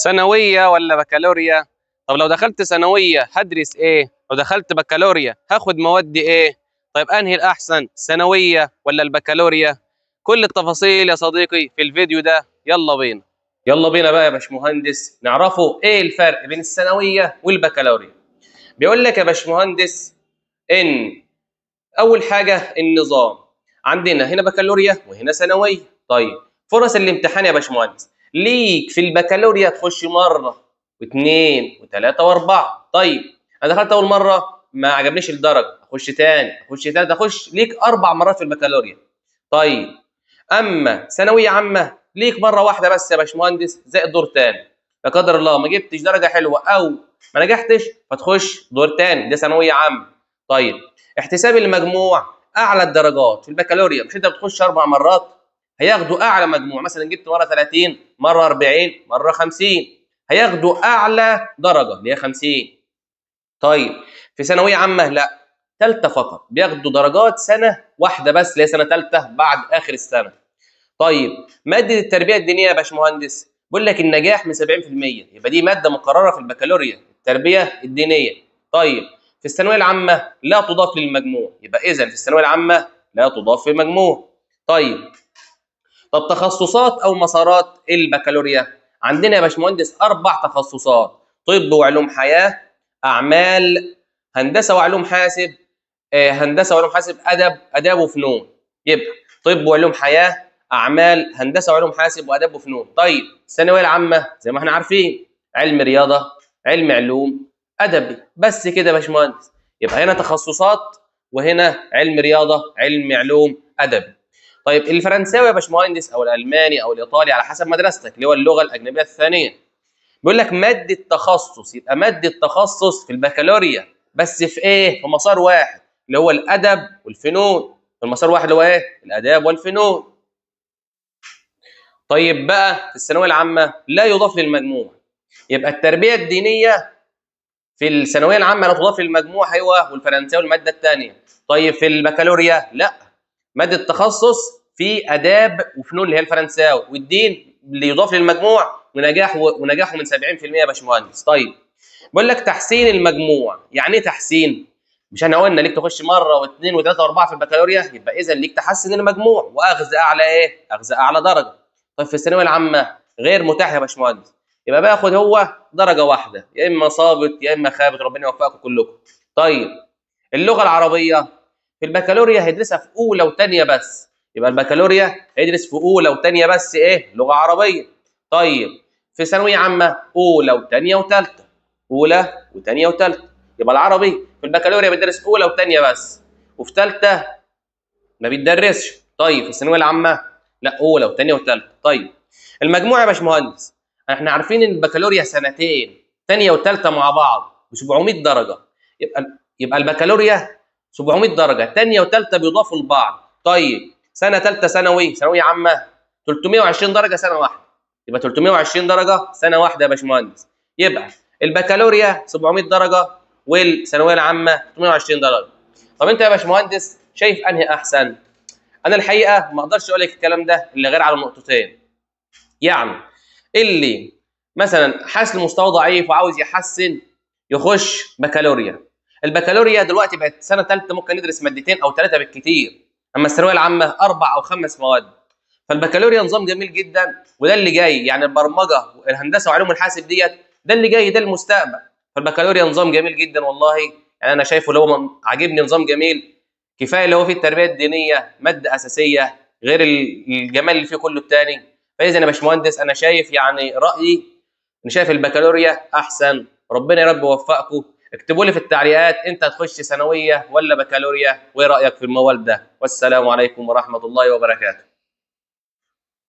ثانوية ولا بكالوريا؟ طب لو دخلت ثانوية هدرس ايه؟ لو دخلت بكالوريا هاخد مواد ايه؟ طيب انهي الاحسن، ثانوية ولا البكالوريا؟ كل التفاصيل يا صديقي في الفيديو ده. يلا بينا يلا بينا بقى يا باشمهندس نعرفوا ايه الفرق بين الثانوية والبكالوريا. بيقول لك يا باشمهندس ان اول حاجة النظام، عندنا هنا بكالوريا وهنا ثانوية. طيب فرص الامتحان يا باشمهندس، ليك في البكالوريا تخش مرة واثنين وثلاثة واربعة. طيب انا دخلت اول مرة ما عجبنيش الدرجة، اخش تاني، اخش تالت، اخش ليك 4 مرات في البكالوريا. طيب اما ثانوية عامة ليك مرة واحدة بس يا باشمهندس زائد دور تاني، لا قدر الله ما جبتش درجه حلوة او ما نجحتش فتخش دور تاني، ده ثانوية عامة. طيب احتساب المجموع اعلى الدرجات في البكالوريا، مش انت بتخش 4 مرات هياخدوا اعلى مجموع، مثلا جبت مرة 30 مرة 40 مرة 50 هياخدوا اعلى درجه اللي هي 50. طيب في ثانوية عامة لا، ثالثة فقط، بياخدوا درجات سنة واحدة بس اللي هي سنة ثالثة بعد اخر السنة. طيب مادة التربية الدينية يا باشمهندس بيقول لك النجاح من 70%، يبقى دي مادة مقررة في البكالوريا التربية الدينية. طيب في الثانوية العامة لا تضاف للمجموع، يبقى اذا في الثانوية العامة لا تضاف للمجموع. طيب طب تخصصات او مسارات البكالوريا، عندنا يا باشمهندس 4 تخصصات: طب وعلوم حياة، اعمال، هندسة وعلوم حاسب، هندسة وعلوم حاسب، ادب، اداب وفنون. يبقى طب وعلوم حياة، اعمال، هندسة وعلوم حاسب، واداب وفنون. طيب الثانوية العامة زي ما احنا عارفين علم رياضة، علم علوم، ادبي، بس كده يا باشمهندس. يبقى هنا تخصصات وهنا علم رياضة، علم علوم، ادبي. طيب الفرنساوي يا باشمهندس او الالماني او الايطالي على حسب مدرستك اللي هو اللغة الاجنبية الثانية، بيقول لك مادة تخصص، يبقى مادة تخصص في البكالوريا بس في ايه؟ في مسار واحد اللي هو الادب والفنون، في المسار واحد اللي هو ايه؟ الاداب والفنون. طيب بقى في الثانوية العامة لا يضاف للمجموع، يبقى التربية الدينية في الثانوية العامة لا تضاف للمجموع هو والفرنساوي المادة الثانية. طيب في البكالوريا لا، مادة تخصص في اداب وفنون اللي هي الفرنساوي والدين اللي يضاف للمجموع ونجاحه من 70% يا باشمهندس. طيب بيقول لك تحسين المجموع، يعني ايه تحسين؟ مش احنا قلنا ليك تخش مرة واثنين وثلاثة واربعة في البكالوريا، يبقى اذا ليك تحسن المجموع واخذ اعلى ايه؟ اخذ اعلى درجه. طيب في الثانوية العامة غير متاح يا باشمهندس، يبقى باخد هو درجه واحدة، يا اما صابت يا اما خابت، ربنا يوفقكم كلكم. طيب اللغة العربية في البكالوريا هيدرسها في اولى وثانيه بس، يبقى البكالوريا هيدرس في اولى وثانيه بس ايه؟ لغة عربية. طيب في ثانوية عامة اولى وثانيه وثالثه، اولى وثانيه وثالثه، يبقى العربي في البكالوريا بيدرس اولى وثانيه بس، وفي ثالثة ما بيدرسش. طيب في الثانوية العامة لا، اولى وثانيه وثالثه. طيب المجموع يا باشمهندس، احنا عارفين ان البكالوريا سنتين، ثانية وثالثه مع بعض ب 700 درجه، يبقى البكالوريا 700 درجه، ثانية وثالثه بيضافوا لبعض. طيب سنة ثالثة ثانوي، ثانوية عامة 320 درجه سنة واحدة، يبقى 320 درجه سنة واحدة يا باشمهندس. يبقى البكالوريا 700 درجه والثانويه العامة 320 درجه. طب انت يا باشمهندس شايف انهي احسن؟ انا الحقيقة ما اقدرش اقول لك الكلام ده الا غير على نقطتين. يعني اللي مثلا حاسس المستوى ضعيف وعاوز يحسن يخش بكالوريا. البكالوريا دلوقتي بقت سنة ثالثة ممكن ندرس مادتين او 3 بالكتير، اما الثانوية العامة 4 أو 5 مواد. فالبكالوريا نظام جميل جدا، وده اللي جاي، يعني البرمجة والهندسة وعلوم الحاسب ديت ده اللي جاي، ده المستقبل. فالبكالوريا نظام جميل جدا والله، يعني انا شايفه اللي هو عاجبني، نظام جميل كفاية اللي هو فيه التربية الدينية مادة اساسية غير الجمال اللي فيه كله الثاني. فاذا يا باشمهندس انا شايف، يعني رايي انا شايف البكالوريا احسن. ربنا يا رب يوفقكم. اكتبوا لي في التعليقات انت هتخش ثانوية ولا بكالوريا، وايه رايك في الموال ده؟ والسلام عليكم ورحمة الله وبركاته.